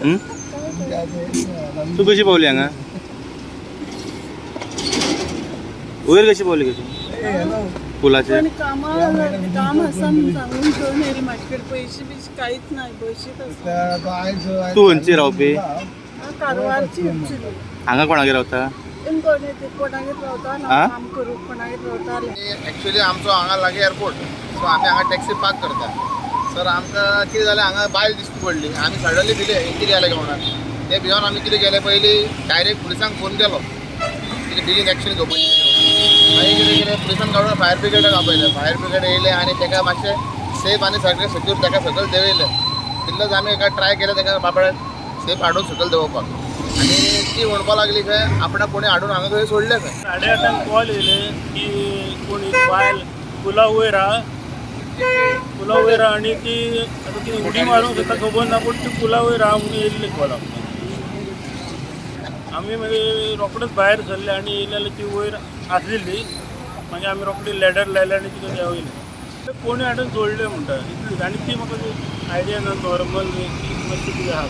हं? तूं कशी पावली हांगा? वयर कशी पावली? कशी पुलाचेर? पण कामा काम आसा म्हणून सांगून घेवन येयली. म्हाजे कडेन पयशे बियशे कांयच ना, बशीत आसा. तूं खंयची रावपी? हांव कारवारची एक्चुली. हांगा कोणागेर रावता? कोण येते, कोणागेर रावता ना. आ? काम करूंक कोणागेर रावतालें. एक्चुली आमचो हांगा लागीं एअरपोर्ट, सो आमी हांगा टॅक्सी पार्क करता. सर, आमकां कितें जालें, हांगा बायल दिश्टी पडली. आमी सडनली भिले, हें कितें जालें काय म्हणून. ते भिवन आमी कितें केलें, पयलीं डायरेक्ट पुलिसांक फोन केलो, कितें बेगीन एक्शन घेवपाची. मागीर कितें केलें, पुलिसांक काडून फायर ब्रिगेडाक आपयलें. फायर ब्रिगेड येयलें आनी ताका मातशें सेफ आनी सगळें सेक्यूर ताका सकयल देंवयलें. तितलोच आमी एका ट्राय केलें ताका बाबड्याक सेफ हाडून सकयल देंवोवपाक. आनी ती म्हणपाक लागली खंय आपणाक कोणी हाडून हांगा खंय सोडलें खंय. 8:30 कॉल येयले की कोण एक बायल पुला वयर आहा, पुला वयर आहा. आनी ती आतां ती उडी मारूंक सोदता खबर ना, पूण ती पुला वयर आहा म्हणून येयल्ली कॉल आमकां. आमी मागीर रोखडेच भायर सरले आनी येयले जाल्यार ती वयर आसलेली. मागीर आमी रोखडी लॅडर लायले आनी तिका देंवयले. कोणी हाडून सोडले म्हणटा इतलीच. आनी ती म्हाका आयडिया ना, नॉर्मल न्ही, मातशी कितें आहा.